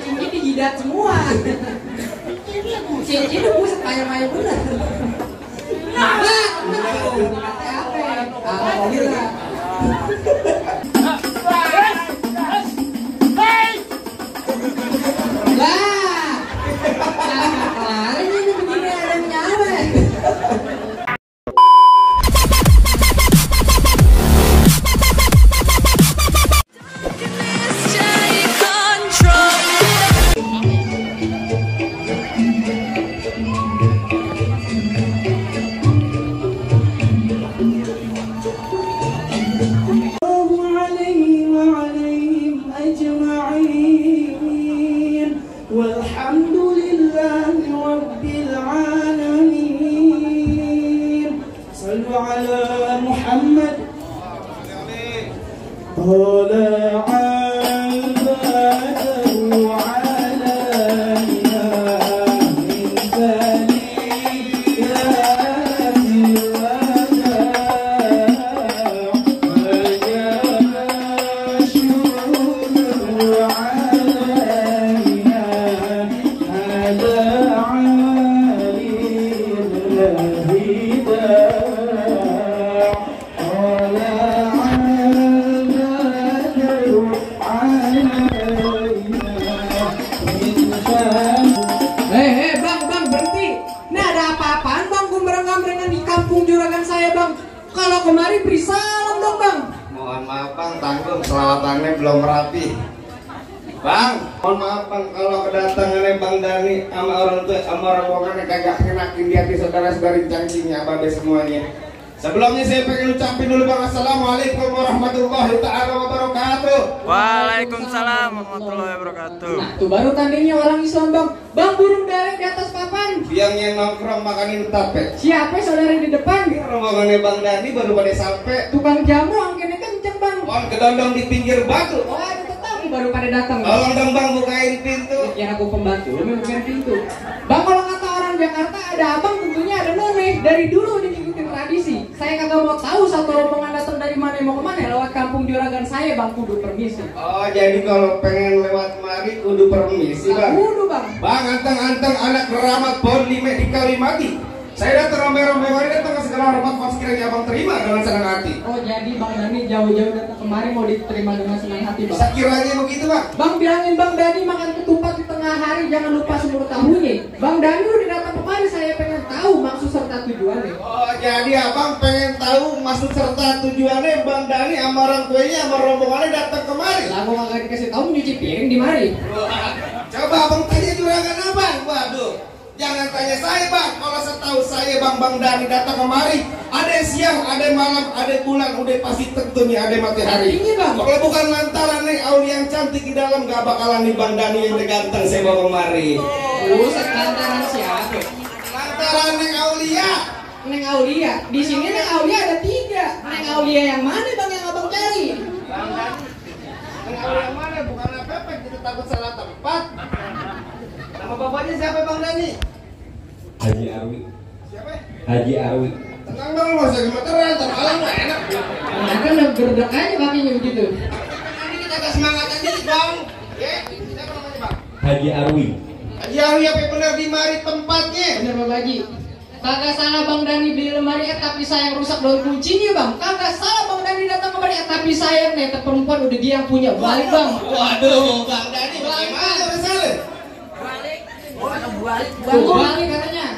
Cincin dijidat semua. Cincin udah buset maya-maya bener. Alhamdulillah. Kemari beri salam dong bang. Mohon maaf bang, tanggung selawatannya belum rapi. Bang, mohon maaf bang kalau kedatangannya Bang Dani sama orang tua sama rombongannya kagak ngenakin di hati saudara-saudari cangcingnya babe semuanya. Sebelumnya saya pengen ucapin dulu bang, assalamualaikum warahmatullahi ta'ala wabarakatuh. Waalaikumsalam warahmatullahi wabarakatuh. Nah tuh baru tandanya orang Islam bang. Bang burung dara di atas papan. Yang nongkrong makanin tape. Siapa saudara di depan? Rombongannya Bang Dani baru pada sampai. Tukang jamu angkanya kenceng bang. On kedondong di pinggir batu. Oh ada tetangga baru pada datang. Tolong dong bang bukain pintu. Ya aku pembantu, lu bukain pintu. Bang kalau kata orang Jakarta ada abang tentunya ada none. Dari dulu udah ngikutin tradisi. Saya kagak mau tahu satu rombongan datang dari mana mau kemana. Lewat kampung juragan saya bang kudu permisi. Oh jadi kalau pengen lewat mari kudu permisi bang. Kudu bang. Bang anteng-anteng anak keramat pohon lime di Kalimati. Saya datang rombongan datang ke segala hormat pas kiranya abang terima dengan senang hati. Oh jadi Bang Dani jauh-jauh datang kemari mau diterima dengan senang hati bang. Sekiranya begitu bang. Bang bilangin Bang Dani makan ketupat di tengah hari jangan lupa semur tahunya. Bang Dani udah datang kemari saya pengen tahu maksud serta tujuannya. Oh jadi abang pengen tahu maksud serta tujuannya Bang Dani sama orang tuanya sama rombongannya datang kemari. Lah gua kagak dikasih tahu nyuci piring di mari. Coba abang tanya juragan abang. Waduh. Jangan tanya saya bang, kalau setahu saya Bang Dani datang kemari ada siang, ada malam, ada bulan, udah pasti tentu nih ada matahari. Ini bang. Kalau bukan lantaran nih Auli yang cantik di dalam gak bakalan nih Bang Dani yang ganteng saya bawa kemari. Buset lantaran siapa? Lantaran Neng Aulia. Neng Aulia. Di sini Neng Aulia ada 3. Neng Aulia yang mana bang yang abang cari? Bang Dani. Neng Aulia mana? Bukan apa-apa, kita takut salah tempat. Nama bapaknya siapa Bang Dani? Haji Arwi. Siapa? Haji Arwi. Tenang bang, nggak usah gemeteran, terhalang nggak enak. Nah kan udah berdek aja kakinya begitu. Ini kita agak semangat aja nih bang. Ya, siapa namanya bang? Haji Arwi. Haji Arwi apa benar di mari tempatnya? Bener Bang Haji. Kagak salah Bang Dani beli lemari tapi saya yang rusak daun kuncinya bang. Kagak salah Bang Dani datang kemari tapi saya nih perempuan udah dia yang punya. Balik bang. Waduh, Bang Dani bagaimana urusannya? Balik katanya.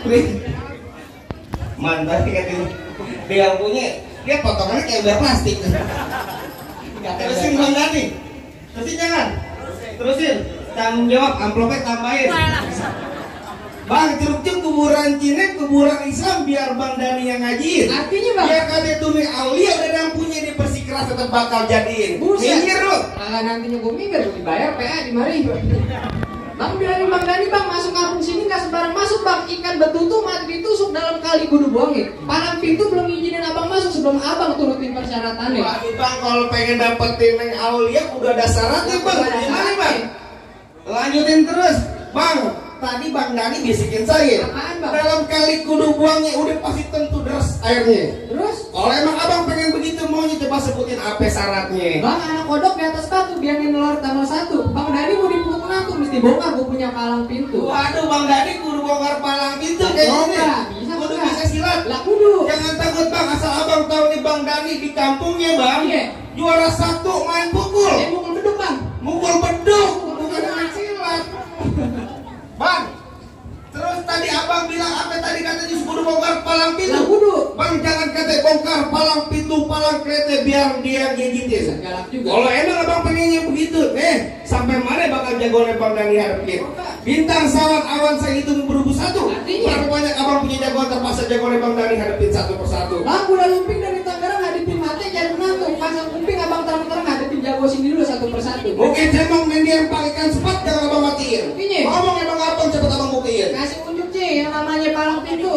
Mantap katanya. Dia yang punya, dia potongannya kayak udah plastik. Terusin Bang Dani. Terusin jangan. Terusin. Tanggung jawab, amplopnya tambahin. Bang, curug-curug kuburan Cina, kuburan Islam biar Bang Dani yang ngajiin. Artinya bang? Biar kata Tumi Aulia udah nampunya di bersikeras tetap bakal jadiin. Minggir lu. Nah nantinya gue minggir, dibayar PA di mari. Bang bilangin Bang Dani bang masuk kampung sini nggak sembarang masuk bang. Ikan betutu mati ditusuk dalam kali kudu buangin. Palang pintu belum ngizinin abang masuk sebelum abang turutin persyaratannya. Waduh bang, kalau pengen dapetin Neng Aulia udah ada syaratnya bang. Gimana bang? Lanjutin terus bang. Tadi Bang Dani bisikin saya. Apaan, bang? Dalam kali kudu buangnya udah pasti tentu deras airnya. Terus? Kalau emang abang pengen begitu maunya coba sebutin apa syaratnya. Bang, anak kodok di atas batu biar nelor tanggal 1. Bang Dani mau dipukul tuh mesti bongkar gue punya palang pintu. Waduh, Bang Dani kudu bongkar palang pintu kayak gini. Bisa, Kudu enggak? bisa silat. Lah kudu. Jangan takut Bang, asal abang tahu nih Bang Dani di kampungnya Bang. Iya. Juara 1 main pukul. Mukul beduk bang. Mukul beduk, bukan main silat. Bang, terus tadi abang bilang apa tadi katanya kudu bongkar palang pintu. Lah kudu. Bang jangan kata bongkar palang pintu, palang kereta biar dia gigitin. Galak juga. Kalau emang abang pengennya begitu, sampai mana bakal jagoan Bang Dani hadapin? Bintang sawat awan saya hitung berubu satu. Artinya? Berapa banyak abang punya jagoan terpaksa jagoan Bang Dani hadapin satu persatu? Bang udah lumping dari Tangerang ngadepin mati jadi menantu. Pasang lumping abang terang-terang ngadepin jago sini dulu satu persatu. Mungkin emang dia yang palikan cepat jangan abang matiin. Artinya? Ngomong emang abang cepet abang buktiin. Kasih unjuk sih yang namanya palang pintu.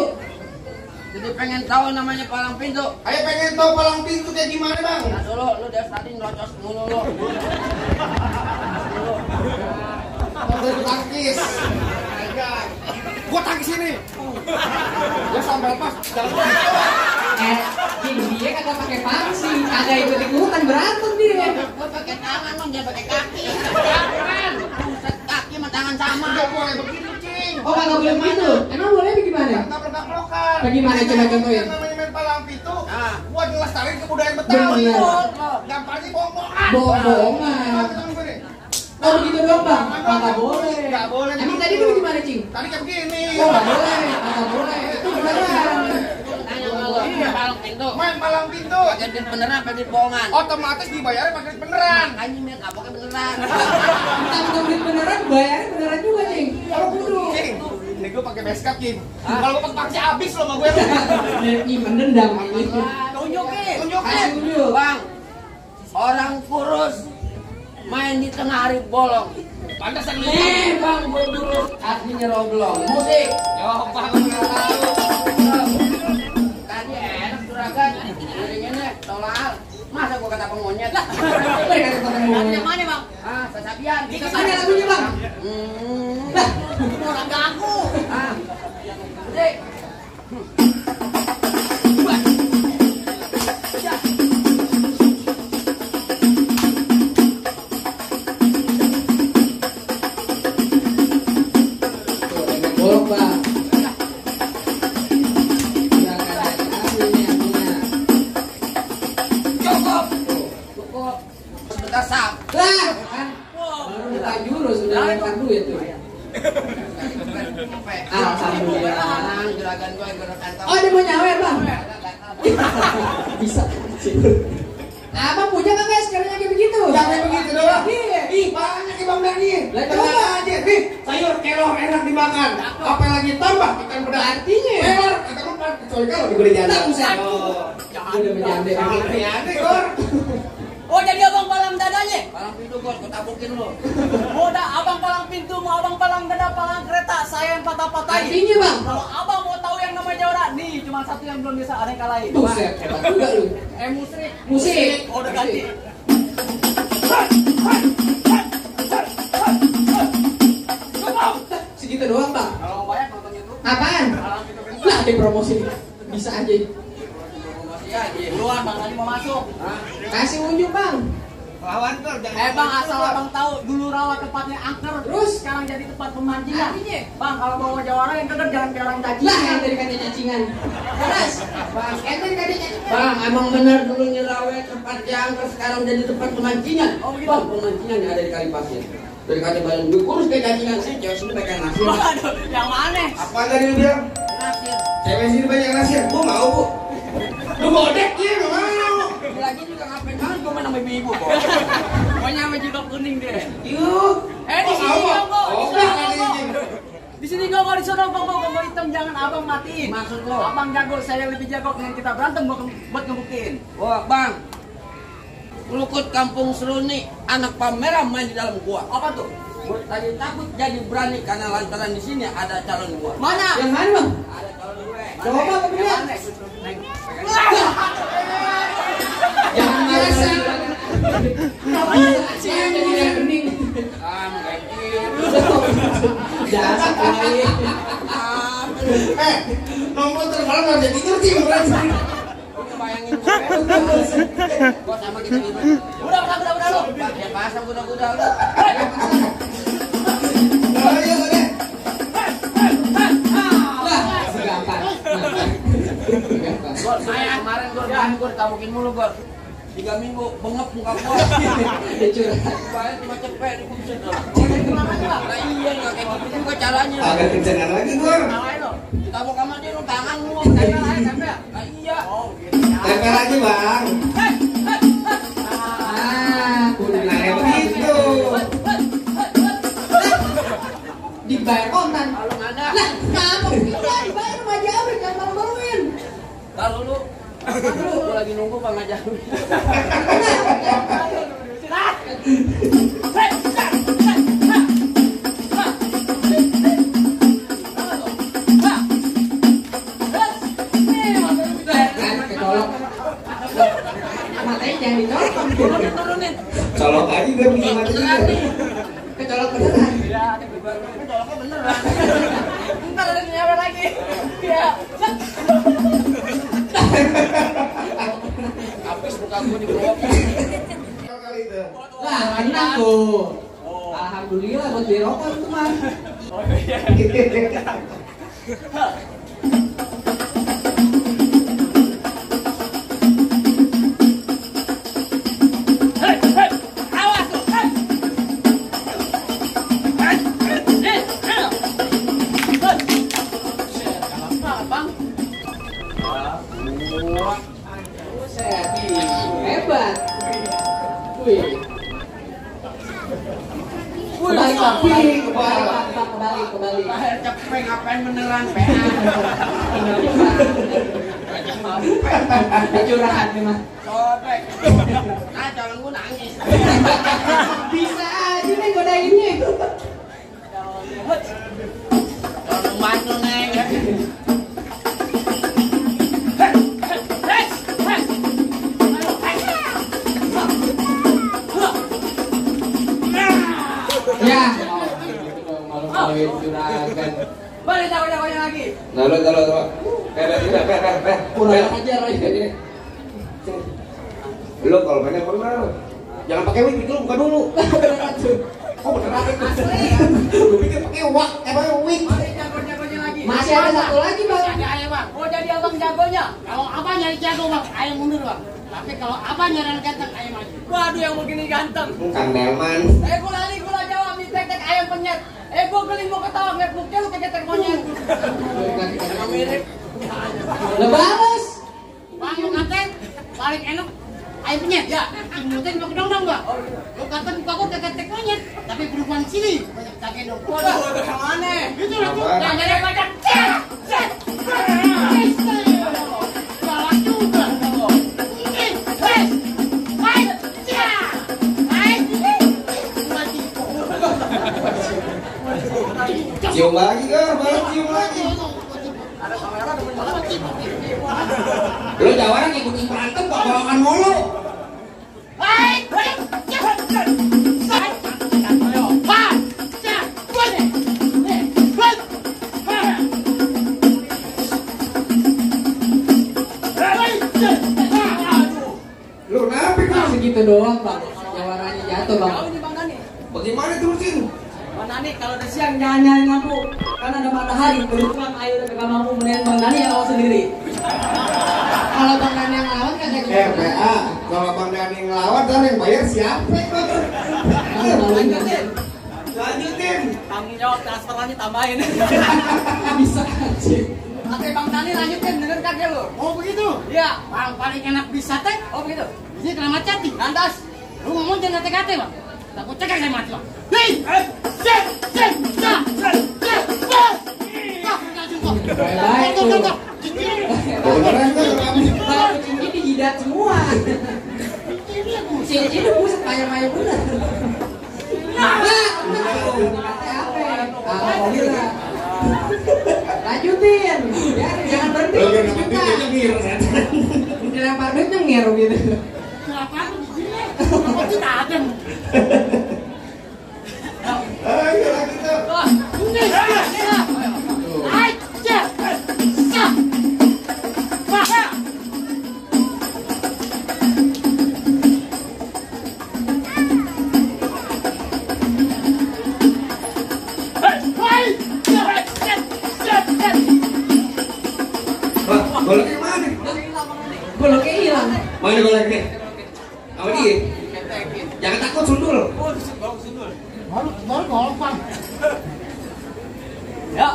Jadi pengen tahu namanya palang pintu. Ayo pengen tahu palang pintu kayak gimana Bang? Nah dulu lu dari tadi ngelocos mulu lu. Mau tangkis. Gua tangkis ini. Gua sampai pas jalan. Dia kagak pakai pangsi, kagak ikut ikutan berantem dia. Gua pakai tangan bang, dia pakai kaki. Keren. Buset, kaki sama tangan sama. Enggak boleh begitu, Cing. Oh kagak boleh begitu. Emang boleh bagaimana? Tablok-tablokan. Bagaimana coba contohin? Yang namanya main palang pintu, Ah. buat ngelestariin kebudayaan Betawi. Bener. Gampangnya bohong-bohongan. Bohong-bohongan. Temen gue nih. Oh begitu doang bang? Kagak boleh. Nggak boleh. Emang tadi dulu gimana cing? Tadi kayak begini. Oh nggak boleh, kagak boleh. Itu beneran. Tanya sama lu, ini palang pintu. Main palang pintu. Pakai duit beneran, pakai duit bohongan. Otomatis dibayarnya pakai duit beneran. Makanya mir, nggak pakai beneran. Kita duit beneran, bayarnya beneran juga cing. Kalau kudu. Cing, ini gue pakai beskap, Cing. Kalau gue pakai pangsi habis lo sama gue. Ini mendendam ini. Tunjukin. Kasih unjuk. Bang, orang kurus main di tengah hari bolong. Pantesan Bang, gue dulu artinya roblong. Musik. Yo, Bang. Tadi enak juragan. Jadinya tolal. Masa gue kata pengonyet lah. Boleh kasih tau kamu. Yang mana bang? Ah, Sasabian. Ini mana lagunya bang? Lah, orang gaku. Ah, musik. Bolong bang. Jangan ada aslinya punya. Cukup. Cukup. Sebentar sak. Lah, kan? Baru buka jurus sudah lempar duit tuh. Alhamdulillah. Juragan gue gerakan tahu. Oh dia mau nyawer bang? Bisa. Abang punya kagak sekarang kayak begitu? Jangan begitu doang. Iya. Ih, banyak ya Bang Dani. Lah, Tenang coba. aja. Nih, sayur kelor enak dimakan. Apalagi tambah ikan pedang. Artinya? Kelor, kata lupa. Kecuali kalau diberi janda. Tak usah. Oh, Udah berjanda. aneh, Gor. Oh jadi abang palang dadanya? Palang pintu gue tabukin lu. Udah abang palang pintu, mau abang palang dada, palang kereta, saya yang patah-patahin. Artinya bang? Kalau abang mau tahu yang namanya juara, nih cuma satu yang belum bisa ada yang kalahin. Buset, hebat juga lu. Musrik. Musik. Oh, udah ganti. Segitu doang bang. Kalau mau bayar nonton YouTube. Apaan? Lah ada promosi. Bisa aja. Promosi aja. Duluan bang, tadi mau masuk. Kasih unjuk bang. Lawan Gor, jangan. Bang asal abang tahu dulu rawa tempatnya angker, terus sekarang jadi tempat pemancingan. Artinya? Bang kalau mau jawara yang dekat jangan kayak orang Lah cacingan. yang tadi kata cacingan. Terus, bang, ente tadi cacingan. Bang, emang benar dulu Nyirawe tempat jangkar sekarang jadi tempat pemancingan. Oh, begitu? Bang, pemancingan yang ada di kali pasir. Dari kali badan gue kurus kayak cacingan sih, cewek sini pakai nasi. Waduh, yang mana? Apa tadi lu bilang? Nasi. Cewek sini banyak nasi. Gua mau, Bu. Lu godek ya, gak mau. Lagi juga ngapain banget gue main sama ibu-ibu kok. Pokoknya sama jilbab kuning deh. Yuk. Di sini mau, kok. Oh, Di sana, kali kok. ini. Di sini kok di sana kok kompor hitam jangan abang matiin. Maksud lo? Abang jago, saya lebih jago dengan kita berantem buat ngebuktiin. Wah, Bang. Lukut kampung Seruni, anak pameran main di dalam gua. Apa tuh? Gua tadi takut jadi berani karena lantaran di sini ada calon gua. Mana? Yang mana bang? Ada calon gue. Coba Yang kemudian. mana? Jangan biasa. Bisa jadi rekening. Kayak gitu. Jasa lain. Nomor telepon orang nggak jadi ngerti berarti. Bayangin gue sama kita gitu. Udah lu. Ya pasang kuda-kuda lu. Ayo deh. Lah, segampang. Gor, saya kemarin gue tamukin mulu Gor. 3 minggu bengep muka gua. Dia curhat. Bayar cuma cepet di buset. Lah. Nah iya nggak kayak gitu juga caranya. Agak kencengan lagi Gor. Ngapain lo? Kita mau kamar dia lu tangan lu. Tempel aja tempel. Nah iya. Oh, gitu. Tempel lagi bang. Kudu Nah ya begitu. dibayar kontan. Kalau nggak ada. Lah, kenapa? Udah dibayar sama Haji Abid, jangan malu-maluin. Tahu lu. Gue lagi nunggu Bang Ajak. Matanya jangan dicolok. Turunin. Colok aja gue bikin mati juga. Kecolok beneran. Ya, Coloknya beneran. ntar ada nyawa lagi. Ya. Habis buka gue dibawa. Kali itu. Lah, enak tuh. Alhamdulillah buat beli rokok itu mah. Awas lu. Bang. Buset. Hebat. Wih. Kembali, kembali. Akhir cepet ngapain beneran PA. Curahan memang. Sobek. Nah calon gue nangis. Bisa aja nih godainnya. Calon mantu neng. Ya. Malu-maluin juragan. Balik tahu-tahunya lagi. Taruh. Kurang ajar aja. Lu kalau banyak benar. Jangan pakai wig, itu buka dulu. Beneran tuh. Oh beneran itu. Asli. Gue pikir pakai wak, wig. Balik jago-jagonya lagi. Masih ada satu lagi, Bang. Masih ada ayam, Bang. Oh, jadi abang jagonya. Kalau abang nyari jago, Bang, ayam mundur, Bang. Tapi kalau abang nyari anak ganteng, ayam maju. Waduh, yang begini ganteng. Kang Delman. Gula Jawa, mie tek-tek ayam penyet. Gua geli mau ketawa, ngeliat buknya lu kayak tek monyet. Emang mirip. Udah balas. Bang, lu katen, paling enak ayam penyet. Ya, imutnya pakai dong, Bang. Lu katen muka gua kayak tek monyet. Tapi perempuan sini, banyak cake dong. Waduh, itu yang mana? Itu lah tuh, yang dari badan. Galak juga. Cium lagi kan, balas cium lagi. Lu jawaran ikutin berantem kok bawakan mulu. Lu kenapa kan? Segitu doang, Bang. Jawarannya jatuh, Bang. Bagaimana terusin? Bang Nani, kalau udah siang jangan nyariin aku. Kan ada matahari, kebetulan ayo udah gak mampu mendingan Bang Nani yang lawan sendiri. Kalau Bang Nani yang lawan kan saya PA, kalau Bang Dani ngelawan, ntar yang bayar siapa? Lanjutin. Tanggung jawab transferannya tambahin. bisa aja. Oke Bang Nani lanjutin, denger kakek lu. Oh begitu? Iya, Bang paling enak bisa teh. Oh begitu? Ini kena cati, lantas. Lu ngomong jangan kate-kate Bang. Takut cekak saya mati Bang. Hei! Baik-baik tuh. Beneran kan? Kalau kucing ini jidat semua. Cici udah buset mayang-mayang bener. Alhamdulillah. Lanjutin. Ya, jangan berhenti. Lu kan nanti dia ngir, Dilempar duit nyengir gitu. Kenapa? Kok tidak adem? ayo lagi tuh. mana? Goloknya hilang. Mana goleknya? Apa dia? Jangan takut sundul. Baru golok bang. Ya.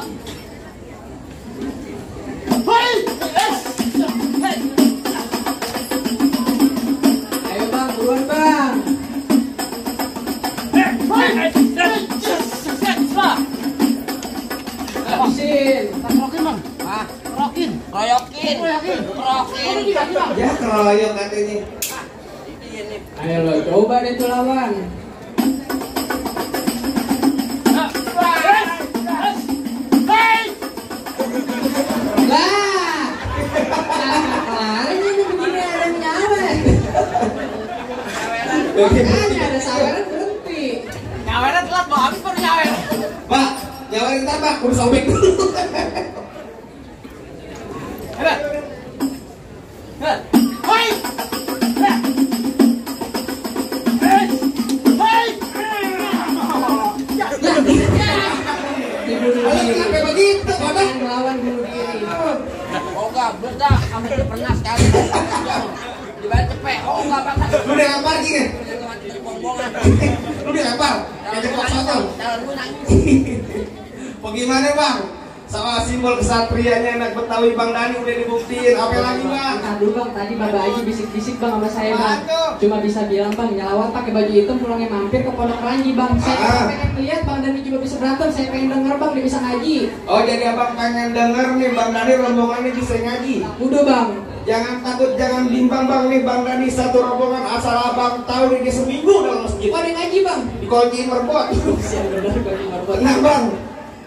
Ayo bang, buruan bang. Habisin. Rokin bang. Ah, Rokin. royokin. Rokin. Royokin. Ya keroyok katanya. Ayo lo, coba deh tuh lawan. Lah, kemarin ini begini ada nyawa. Makanya ada saweran berhenti. Nyawernya telat mau habis baru nyawer. Pak, nyawarin ntar Pak, kudu sobek dulu. Hebat. Hebat. Hai. Dibunuh Ayo diri. kenapa begitu, Pak? Yang melawan bunuh diri. Oh enggak, bedah, kamu udah pernah sekali. Dibayar cepet. Oh enggak banget. Lu udah ngapar gini? Bombongan. Lu udah ngapar? Ngajak kok soto. Jalan gue nangis. Bagaimana Bang? Sama simbol kesatrianya anak Betawi Bang Dani udah dibuktiin. Apa lagi Bang? Aduh bang, tadi Bapak Haji bisik-bisik bang sama saya bang. Aduh. Cuma bisa bilang bang, nyelawat pakai baju hitam pulangnya mampir ke Pondok Ranji bang. Saya pengen lihat bang Dani juga bisa berantem. Saya pengen denger bang, dia bisa ngaji. Oh jadi abang pengen denger nih Bang Dani rombongannya bisa ngaji. Udah bang. Jangan takut, jangan bimbang Bang nih Bang Dani satu rombongan asal abang tahu nih dia seminggu dalam masjid. Oh ada ngaji bang. Dikunci merbot. Siap bener bagi marbot. Tenang Bang.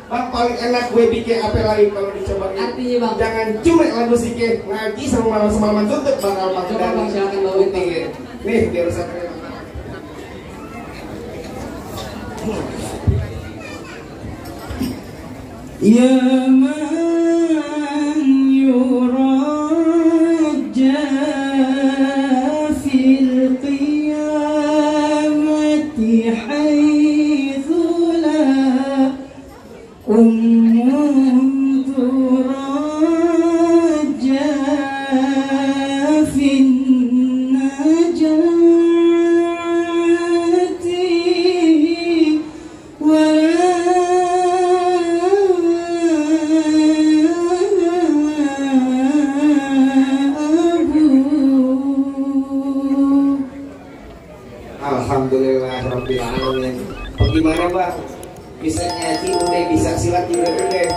Bang paling enak gue bikin apa lagi kalau dicoba ini. Artinya bang. Jangan cuma lagu sikit ngaji sama malam semalaman tutup bakal Bang Coba Dani. bang silakan bawain bang. Nih biar satria. Ya man yurajja fil qiyamati haythu la turajja fin najati wa Alhamdulillah Rabbil Alamin. Bagaimana Bang? Bisa ngaji udah, bisa silat juga udah.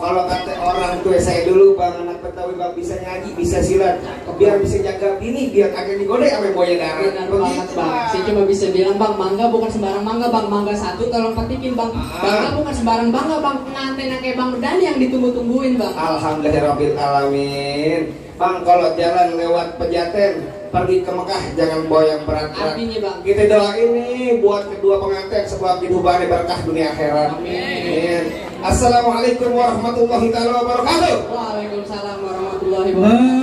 Kalau kata orang tua saya dulu Bang, anak Betawi Bang bisa ngaji, bisa silat, biar bisa jaga bini, biar kagak digodek sama buaya darat. Benar banget bang. Saya cuma bisa bilang bang, mangga bukan sembarang mangga bang. Mangga satu tolong petikin bang. Bangga bukan sembarang bangga bang. Pengantin yang kayak bang Dani yang ditunggu-tungguin bang. Alhamdulillah Rabbil Alamin. Bang kalau jalan lewat Pejaten pergi ke Mekah jangan bawa yang berat-berat. Artinya bang. Kita doain nih buat kedua pengantin sebab hidupnya berkah dunia akhirat. Amin. Assalamualaikum warahmatullahi wabarakatuh. Waalaikumsalam warahmatullahi wabarakatuh.